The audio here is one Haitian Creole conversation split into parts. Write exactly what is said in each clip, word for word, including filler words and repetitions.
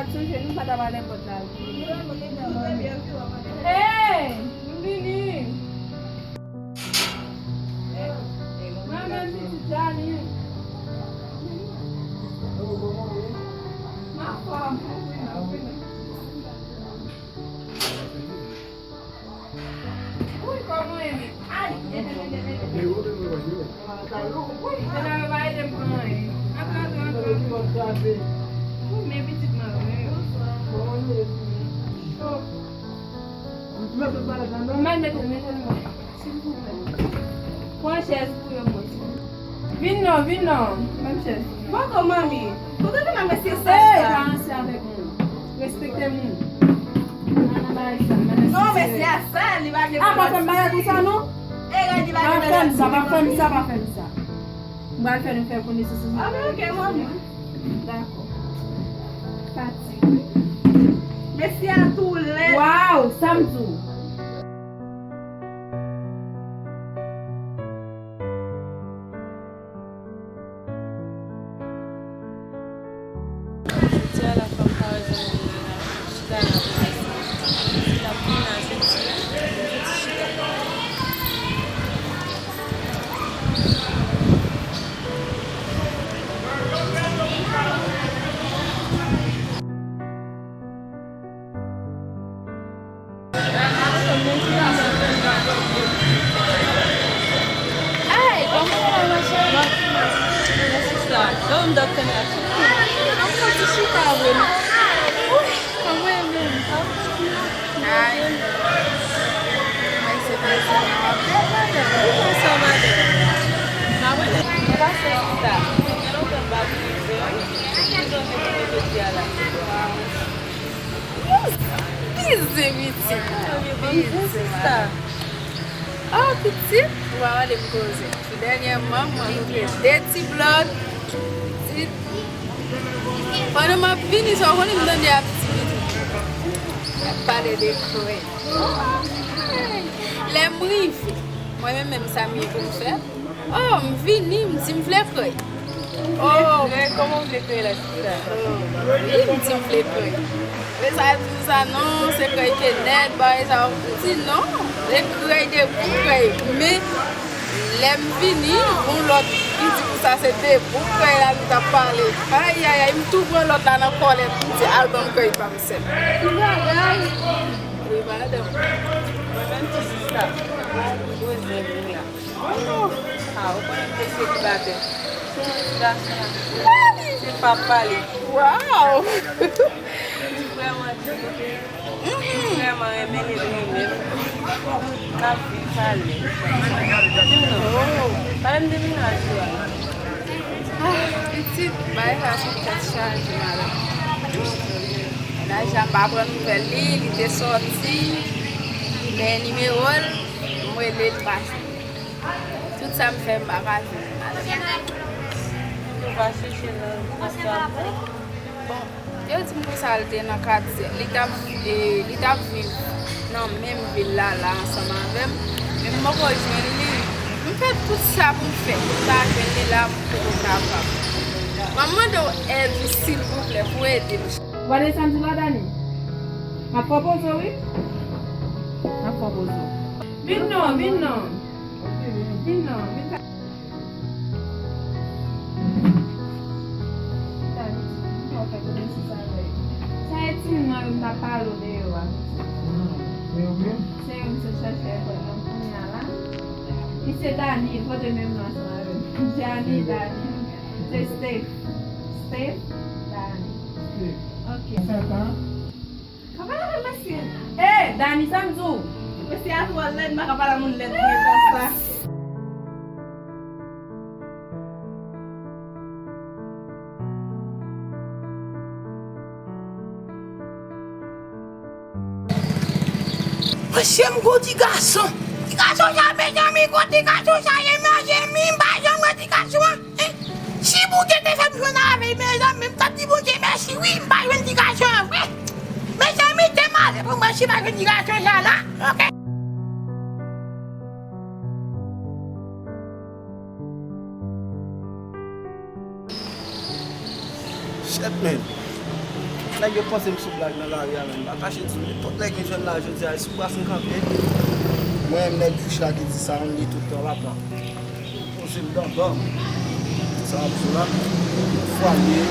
Sonje nou pa t ap ale pòt la. Hey! M vini! Mwen menm pitit Jani. M anfòm, m vini, m vini. Wi, kòman w ye menm? Ay, ede m, ede m, ede m. Wi, medam yo pa ede m pran anyen. Antre, antre, antre, antre. Wi, men pitit mwen, men yo. Cho. Mwen mete l, mete l, mwen. Silvouplè. Pran chèz pou yo, mwen. Vin non, vin non. Menm chèz. Poko, manmi. Kote vin nan mesye sal sa? Ey, pa ranse avèk moun. Respekte moun. Pa nan bagay sa, pa nan... Non, mesye a sal, li pa gen... Ah, pa fè m bagay konsa, non? E, gade, li pa gen... Pa fè m sa, pa fè m sa, pa fè m sa. M pral fè nou fè konesans ansanm. Ah, ben, ok, manmi. Dakò. Pati. Mesye a tou lèd. Waw, sa m di w. Jodi a la, fò m pa wè zanmi m nan la. Chita la pou lèsan. Si l ap vin la jodi a, jodi chita. Ay, kòman w ye, ma chère? Mèsi, sa. Donk, m t ap tann la. An, m santi chita vre, non. Wi, kòman w ye menm? Ay. Mèsi, mèsi. Ou konn sa, madanm? Mwen pase chita. Gen lontan m pa t rive. Ki jan jounen jodi a la? Bize pitit. Bize, madanm. Oh, pitit, ou pa mande m koze. Dènyèman, mwen louvri de ti blòg. Pitit. Pandan m ap vini, sa w konnen m tande ap di. Y ap pale de krèy. Lè m rive, mwen menm, menm sa m ye pou m fè. Oh, m vini, m di m vle krèy. Oh. Vle krèy? Kòman w vle krèy la, sista? Oh, wi, m di m vle krèy. Men sa di m sa, non, se krèy kenèt, bagay sa yo. M di non, se krèy de bout krèy. Men, lè m vini, yon lòt, li di pou sa se de bout krèy la nou t ap pale. Ayayay, m tou pran lòt la nan kòlèt. M di, al ban m krèy pa m sèl. Ki bagay? Wi, madanm. Mwen menm tou sista. Mwen bezwen vin la. Oh! Ah, ou konnen m te selibatè. Se yon ti gason la. Se papa li. Waw! Li vrèman ti. Li vrèman renmen li, li renmen m. N ap viv alèz. Di m non. Oh! Pale m de mennaj ou a. Ah, pitit, bagay sa se tèt chaje, madanm. Mennaj la, m pa pran nouvèl li, li te sòti. Men nimewo l, m rele l pa jwenn. Tout sa m fè, m pa ka jwenn li. Ou pa chèche nan WhatsApp? Bon, yo di m konsa l te nan katye. Li t ap, e, li t ap viv nan menm vil la, la ansanm avè m. Men m poko jwenn li. M fè tout sa pou m fè. M pa jwenn li la, m poko kapab. Mwen mande w èd ou, silvouplè, pou ede m. Vanessa, m di la, Dani. M ap fè w poze w, wi. M ap fè w poze w. Vin non, vin non. Vin non, vin. Chita, m fè w fè konesans avè l. Sa e timoun nan yo m t ap pale w de yo a. Se yo menm? Se yo m sot chache lekòl nan kounye a la. Misye Dani, li pote menm non ansanm avè m. Jani Dani. Se Steph. Steph Dani. Steph. Ok. Sa fè tan? Ka pale avè mesye. Hey, Dani, sa m di w? Mesye a twò lèd, m pa ka pale a moun lèd nan eta sa. Mesye, m gon ti gason. Ti gason sa, mezanmi, kote ti gason sa ye, mezanmi, m pa janm wè ti gason an. Si Bondye te fè m jwenn avè l, mezanmi, m t ap di Bondye mèsi, wi, m pa jwenn ti gason an vre. Mezanmi, te malè pou mwen si m pa jwenn ti gason sa la. Ok. Shit, man. Nèg yo panse m sou blag nan lari a menm. Pa kache di m, nenpòt nèg m jwenn la jodi a, e sou bras m kanpe. Mwen menm nèg bouch la ki di sa, m di tout tan, papa. Poze m dan dan m. Sa m ap sou la. Fwa m ye.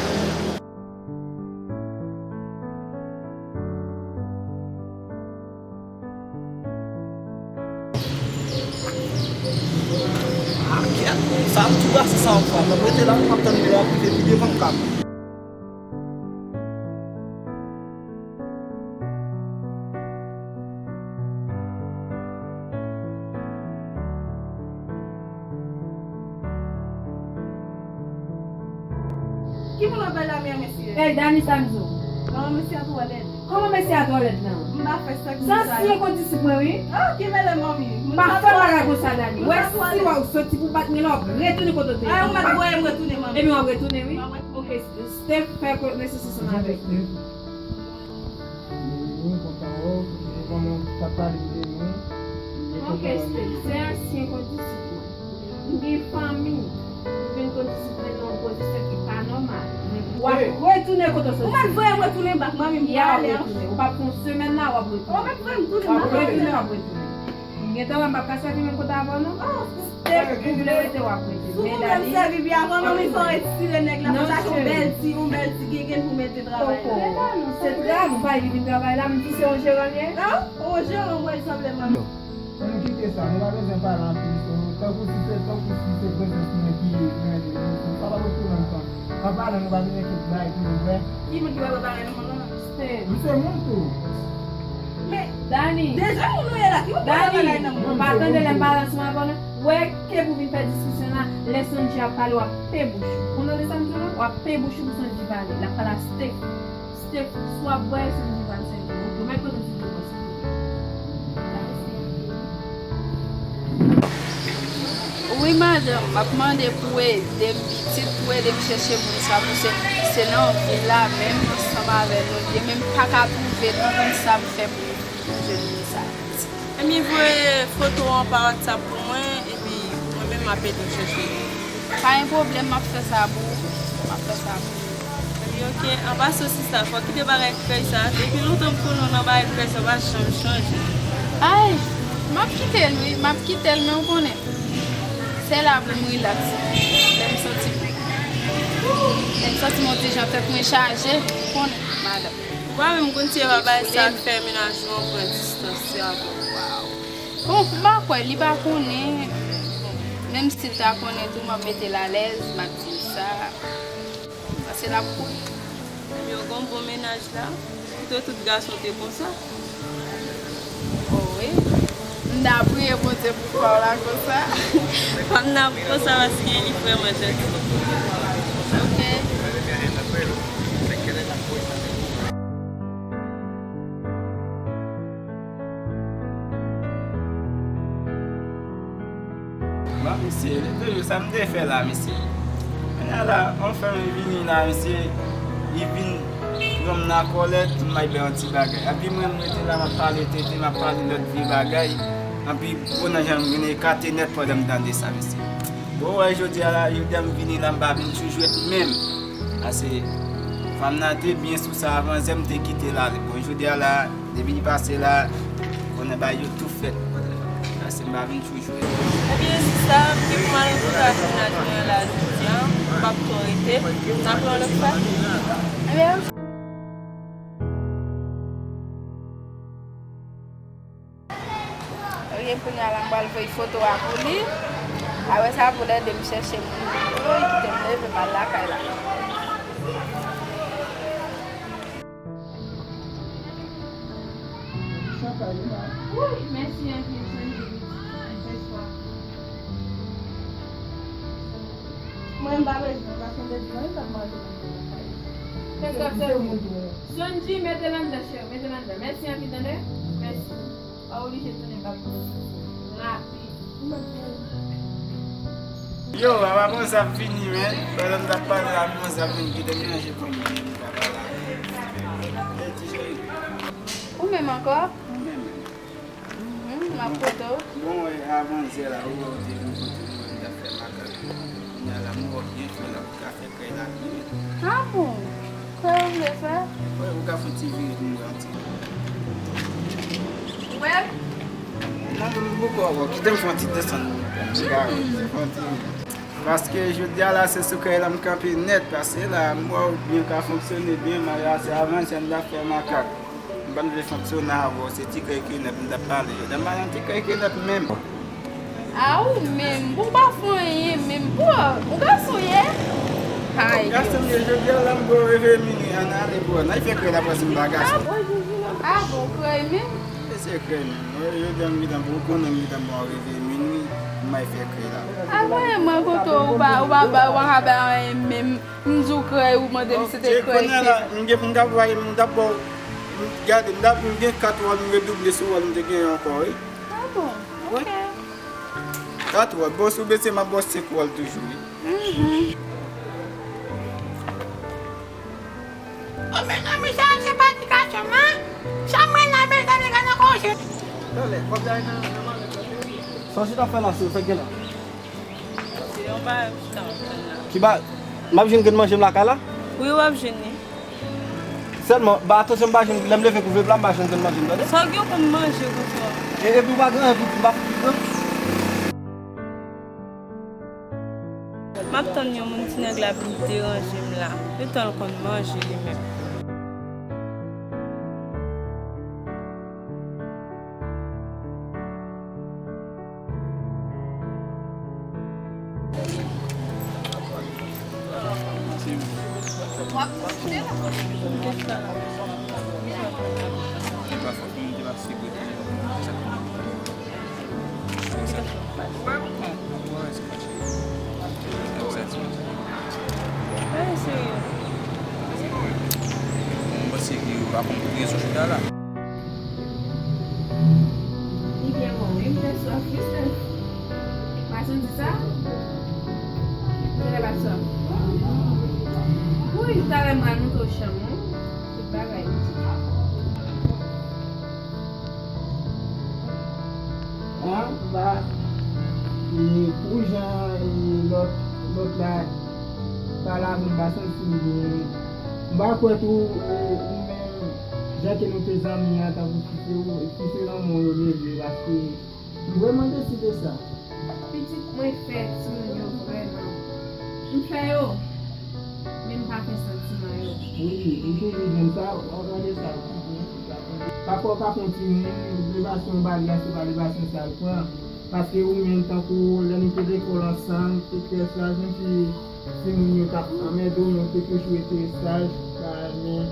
Ah, kèt, sa ap tou pase sa ankò. M ap rete la, m ap tann li ap rive pi devan m ka. Ki moun w ap bay lame a, mesye? Ey, Dani, sa m di w? Manman, mesye a twò lèd. Kòman mesye a twò lèd nan? M pa fè sa ki sa yo. Zansyen kondisip mwen, wi. Ah, ki mele manmi. Pa fè bagay konsa, Dani. Wè, si w ap soti pou bat mwen la, w ap retounen kote w te ye. Ay, ou mèt voye m retounen, manmi. Ebyen, w ap retounen, wi. Ok, Steph, fè konesans ansanm avèk nou. Mwen kontan wè w, mwen kontan w, sa pale de nou. Ok, Steph, se ansyen kondisip mwen. M gen fanmi, m vin kondisip mwen nan yon pozisyon ki pa nòmal. W ap retounen kote w soti. Ou mèt voye m retounen bak, manmi, m prale. Ya, w ap retounen. Ou p ap fè yon semèn la, w ap retounen. Ou mèt voye m tounen bak. W ap retounen, w ap retounen. M gentan wè m p ap ka sèvi menm kote avè w non. Steph, ou vle rete, w ap rete. Si w vle m sèvi byen avè w, manmi, fò w retire nèg la, fò w chache yon bèl ti, yon bèl ti gengèn pou mete travay la. Se travay, ou pa li vin travay la, m di se yon jeran l ye. An? Yon jeran, mwen, l sanble manmi. Nou kite sa, nou pa bezwen pale anpil sou yo. Tankou si se, tankou si se prezans mwen ki mande nou, sa pa pou pran tan. An palan, nou pa bezwen tout bagay ki nou vre. Ki moun ki pa prepare nou, non? Se. M se moun tou. Men, Dani. Dezyèm moun nou ye la, ki moun ki pa prepare nan moun? Dani, ou pa tande lè m pale ansanm avè w la? Wè, ke pou vin fè diskisyon la, lè Sondji ap pale, w ap pe bouch ou. Ou tande sa m di w la? W ap pe bouch ou pou Sondji pale. L ap pale a Steph. Steph, si w ap bwè, Sondji pral sèvi w. Ou mèt kote w di w bwè, silvouplè. Wi, madanm, m ap mande pou w ede m pitit, pou w ede m chèche moun sa, pou se, se nan vil la menm, ansanm avè nou l ye, men m pa ka twouve l, m pa konn sa m fè pou m jwenn moun sa. Ebyen, voye foto an pa WhatsApp pou mwen, epi mwen menm m ap ede w chèche li. Pa gen pwoblèm, m ap fè sa pou ou, m ap fè sa pou ou. Ebyen, ok, anba sosis la, fò w kite bagay krèy sa, depi lontan m konnen w nan bagay krèy sa, w pa janm chanje. Ay, m ap kite l wi, m ap kite l, men w konnen. Se la pou m rilaks. Lè m santi, lè m santi m yon ti jan tèt mwen chaje, ou konnen, madanm. Ou pa menm konn si e pa bagay sa k fè mennaj ou an pran distans avè w. Waw. Bon, m pa kwè, li pa konnen. Bon, menm si l ta konnen tou, m ap mete l alèz, m ap di l sa. Paske l ap kouri. Ebyen, w gen yon bon mennaj la. Kite tout gason te konsa. O wi. M ta priye Bondye pou fè w la konsa. Fòm nan konsa paske li vrèman janti. Ok. Bon, mesye, leve yo, sa m te fè la, mesye? Kounye a la, yon fanm vini la, mesye, li vin pran m nan kòlèt, m bay bè yon ti bagay. Epi mwen, m rete la, m ap pale tete, m ap pale lòt vye bagay. Epi, bon, nan jan m vin ekate nèt pandan m tande sa, mesye. Bon, wè, jodi a la, jodi a m vini la, m pa vin sou jwèt menm. Paske fanm nan te byen sou sa avan, zè m te kite l ale. Bon, jodi a la, depi li pase la, konnen bagay yo tou fèt. Paske m pa vin sou jwèt. Ebyen, sista, m gen pou m al rankontre ak mennaj mwen an la jodi a. M p ap twò rete. N ap wè yon lòt fwa. Ebyen, Ok, kounye a la, m pral voye foto a pou li. Apre sa, pou l ede m chèche moun pou li, kite m leve m al lakay la. Wi, mèsi anpil, Sonji. Mwen, m pa bezwen, paske m te di mwen, m t ap manje nan lakay. Kèt ap sèvi. Sonji, mete l anndan, cheri, mete l anndan. Mèsi anpil, tande? Mèsi. Pa oblije tounen bak pou yo soti. Rapid. Yo, papa Gonzav vini, men. Pandan m t ap pale la, Gonzav vin kite m ranje kò m. Ou menm ankò? Ou menm. Mhm, m ap kote w. Bon, wè, avan yè la, ou wè, ou te vin kote m, ou wè m t ap fè makak. Kounye a la, m wè w byen fè la, ou ka fè krèy la byen. Ah bon? Krèy ou vle fè? Wè, ou Ka fè ti vire pou mwen yon ti. Ou wè? Non, m poko ankò. Kite m fè yon ti desann. M gare. Fè yon ti. Paske jodi a la, se sou kay la m kanpe nèt. Paske la, m wè w byen ka fonksyone byen, malgre se avan, se m t ap fè makak. M pa t vle fonksyone avè w, se ti kay kenèp m t ap pale. Yo, m pa nan ti kay kenèp menm. A ou menm, bon, ou pa fè anyen menm. Bon, ou gason ye? Hay. Gason m ye, jodi a la m bo reve minwi, ann ale bro, ann al fè krèy la, paske m pa gason. A bon, krèy menm? Se krèy menm. Jodi a m gentan bo, ou konnen m gentan bo reve minwi, m al fè krèy la. A voye mwen kote ou pa, ou pa ba, ou pa ka bay anyen menm. M di w krèy, ou mande m si se te krèy. Ok, kounye a la, m gen, m t ap voye, m t ap bo, m gade, m t ap, m gen kat wòl, m redouble sou wòl m te genyen ankò, wi. A bon? Ok. Kat wòl. Bon, si w bezwen, m ap ba w senk wòl toujou, wi. Mhm. O, mezanmi, sa se pa ti gason, non. Sa mwen la, mezanmi, gade nan koze. Sa w chita fè la, se fè gen la. Se yon bagay ou chita ap fè la. Ki ba, m ap jwenn grenn manje m lakay la? Wi, w ap jwenn li. Sèlman, ba atansyon, m pa jwenn, lè m leve pou vle pla, m pa jwenn grenn manje m, tande? Sa w gen pou m manje konsa? E, epi w pa gen anyen pou di, m pa fouti pran. M ap tann yon moun, ti nèg la vin deranje m la. Etan l konn manje li menm. Li byen bon, wi, m te swaf, wi, Steph. Pa santi sa? Genlè pa t swaf. Wi, talè m pral montre w chanm ou. Tout bagay. An, m pa, e, pou jan, e, lòt, lòt la pale avè m, m pa santi m byen. M pa kwè tou, e, ou menm, jan ke nou te zanmi an, tankou si se ou, si se lanmou yo leve, paske m vrèman deside sa. Pitit mwen fè timoun yo vrèman. M fè yo, men m pa fè santiman yo. Wi, m toujou di m sa, w ap gade sa. Pafwa w ka fè yon timoun, levasyon bagay la, se pa levasyon sa l pran. Paske ou menm, tankou lè nou te lekòl ansanm, te trè saj, menm si timoun yo t ap anmède w, men w te toujou rete saj, pa renmen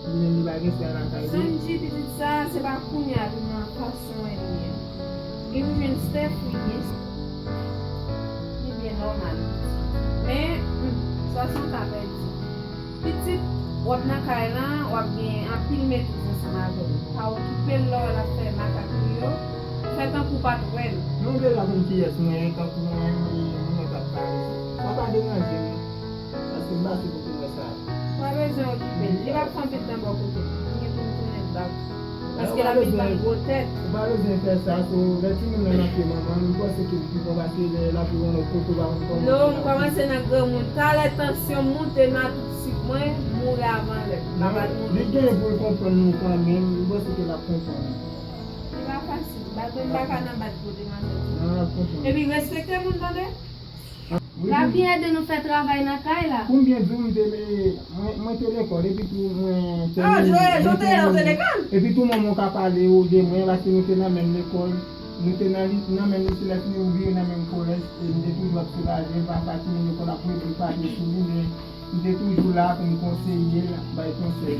li menm li pa gen sa lakay li. Sandji, pitit sa, se pa kounye a li nan fason w wè li an. Li vin jwenn Steph, li byen. Li byen nòmal. Men, hmm, sa se yon ka pèdi. Pitit, w ap nan kay lan, w ap gen anpil metriz ansanm avè l. Pa okipe l lè w wè l ap fè makak li yo. Fè tankou w pa t wè l. Nou deja konn kiyès mwen ye, tankou mwen, e, mwen k ap pale. Sa pa deranje m. Paske m pa sou kote mwen sa. Ou pa bezwen okipe l. Li p ap fè anpil tan bò kote m. M gen pou m tounen bak. Paske l ap vin ba m gwo tèt. Ou pa bezwen fè sa, so, lè timoun nan nan pye manman l, m panse ke l pi bon, paske lè l ap viv yon lòt kote, ou pa konn kòman. Non, m kòmanse nan granmoun. Talè tansyon m moute, m a tout sik mwen, m mouri avan lè. M pa pral mouri. Li gen pou l konprann nou kanmenm, m panse ke l ap konprann. Li pa fasil. Bat mwen, m pa ka nan bat kote m a soti. Epi respekte moun, tande? Wi, Gaby ede nou fè travay nan kay la. Pou m byen di w, m te, mwen, mwen te lekòl, epi tou mwen te. Ah, Joël, ou te la, ou te lekòl? Epi tou manman w ka pale w de mwen, paske nou te nan menm lekòl, nou te nan li-, nan menm lise, lè fini m vire nan menm kolèj, e m te toujou ap soulaje, pafwa timoun yo konn ap mete pale sou li, men m te toujou la pou m konseye l, bay konsèy.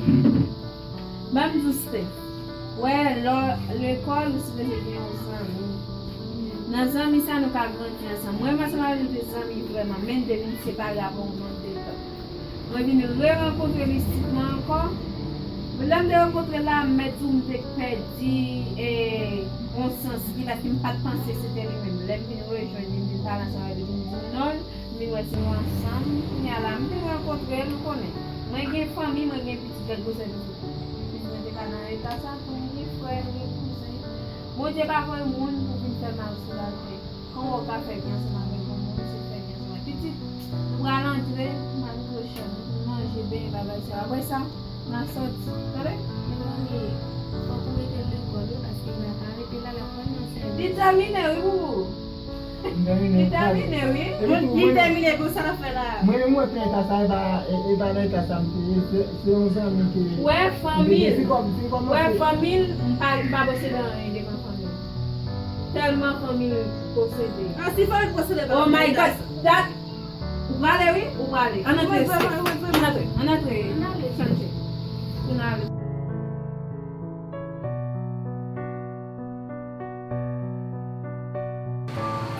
Ban m di w, Steph, wè, lè w lekòl, ou sipoze gen yon zanmi. Nan zanmi sa, nou ka grandi ansanm. Mwen, mwen, ansanm avè l, nou te zanmi vrèman, men n te vin separe apre yon bon de tan. Mwen vin rerankontre l isitman ankò. Lè m te rankontre l la, m mèt di w, m te pèdi, e, yon sans li, paske m pa t panse se te li menm. Lè m vin rejwenn li, m vin pale ansanm avè li, li vin di m non, m vin wè se nou ansanm. Kounye a la, m vin rankontre l, ou konnen. Mwen gen fanmi, mwen gen pitit, gad gwosè pitit mwen. Pitit mwen te ka nan eta sa tou, m gen frè, m gen kouzen. Bondye pa voye moun pou vin fè mal sou latè. Kòman w ka fè byen ansanm avèk yon moun, se fè byen ansanm avèk pitit? Nou pral antre, m al montre w chanm, nou manje, benyen, bagay sa. Apre sa, M a sòti, tande? Mezanmi, fòk ou mete l lekòl wi, paske l pa ka rete la, l ap pran nan sèvis. Li tèmine wi, boubou. Li tèmine wi. Li tèmine pou sa l ap fè la. Mwen menm wè nan eta sa, e pa, e, e pa nan eta sa m te ye. Se, se yon zanmi ke m te gen. Wè fanmi l, m pa, m pa posede anyen devan fanmi l. Tèlman fanmi l posede. Ah, si fanmi l posede, oh my God, that Ou prale wi, ou prale. Ann antre, Steph. Ann antre, ann antre. Ann ale, chanje. Pou n ale.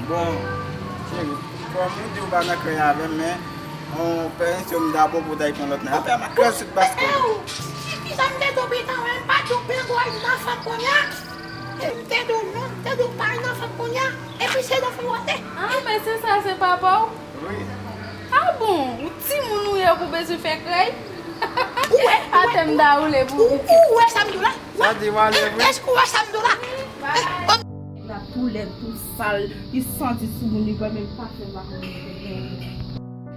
Bon, cheri, kòm ou di ou pa nan krèy avè m, men on pèmisyon m dabò pou w ta al pran lòt nèg. Apre m a krèy sou baskèt. Ki sa m te di w pita, men m pa di w plen gwòj nan fanm kounye a. M te di w non, m te di w pa al nan fanm kounye a. Epi se nan fanm w ap te. Ah, men se sa, se papa w? Wi. Ah bon, ou timoun ou ye pou bezwen fè krèy? Ou wè, ou wè, atè m ta woule pou ou pitit. Ou wè sa m di w la? Sa di w ale vre? Èske ou wè sa m di w la? Nèg la tou lèd, tou sal, li santi sou moun, li kwè menm pafen pa konn mete gen.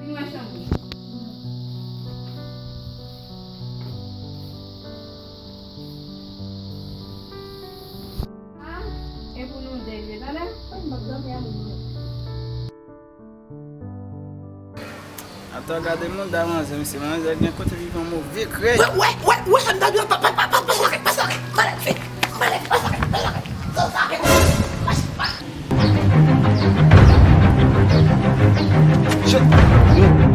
Vin wè chanm ou. Ah, e pou nou de vye, tande? M ap dòmi a moun mwen. Atò, gade mouda manzè, mesye, manzè gen kote li pran move krèy. Wè, wè, wè, wè, sa m ta di, pa, pa, pa, pa, pase lakay, pase lakay, malèv, fi, malèv, pase lakay, pase lakay, pase lakay, pase lakay. Shit.